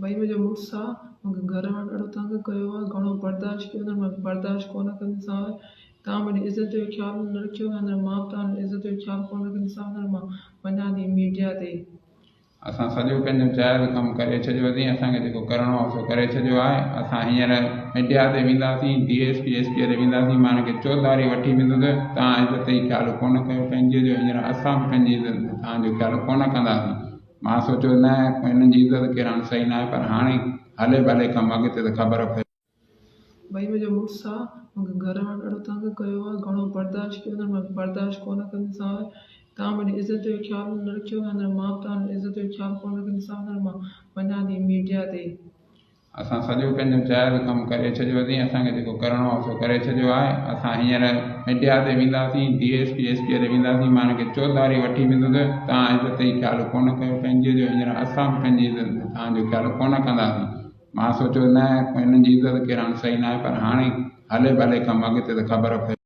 ڀئي منهنجو مڙس آ مونکي گهر وارن ڏاڍو تنگ ڪيو آ گهڻو برداشت ڪيو اٿن مان برداشت ڪونه ڪنديسانو توهان منهنجي عزت جو خيال نه رکيو هينئر مان به توهان جي عزت جو خيال ڪونه رکنديسانو هينئر مان وڃان ٿي ميڊيا تي. اسان سڄو پنهنجو جائز ڪم ڪري ڇڏيوسين اسان کي جيڪو ڪرڻو هو سو ڪري ڇڏيو آهي اسان هينئر ميڊيا تي وينداسين D S P S P تي وينداسين مان هن کي چوڌاري وٺي ويندس توهان عزت جو خيال ڪونه ڪيو پنهنجي جو هينئر اسان به پنهنجي عزت توهان جو خيال ڪونه ڪنداسين مان سوچيو نه هنن جي عزت ڪيرائڻ صحيح ناهي پر هاڻي هلي ڀلي ڪم اڳتي ته خبر پئي. ڀئي منهنجو مڙس آ مونکي گهر وارن ڏاڍو تنگ ڪيو آ گهڻو برداشت ڪيو اٿن مان برداشت ڪونه ڪنديسانو توهان منهنجي عزت جو خيال نه رکيو هينئر مان به توهان جي عزت جو خيال ڪونه رکنديسانو هينئر مان وڃان ٿي ميڊيا تي. اسان سڄو پنهنجو جائز ڪم ڪري ڇڏيوسين اسان کي جيڪو ڪرڻو هو سو ڪري ڇڏيو آهي اسان هينئر ميڊيا تي وينداسين D S P S P تي وينداسين مان هن کي چوڌاري وٺي ويندس توهان عزت جو خيال ڪونه ڪيو پنهنجي جو هينئر اسان به پنهنجي عزت توهان جو خيال ڪونه ڪنداسين مان سوچيو نه هنن جي عزت ڪيرائڻ صحيح ناهي پر هاڻي هلي ڀلي ڪم اڳتي ته خبر پئي.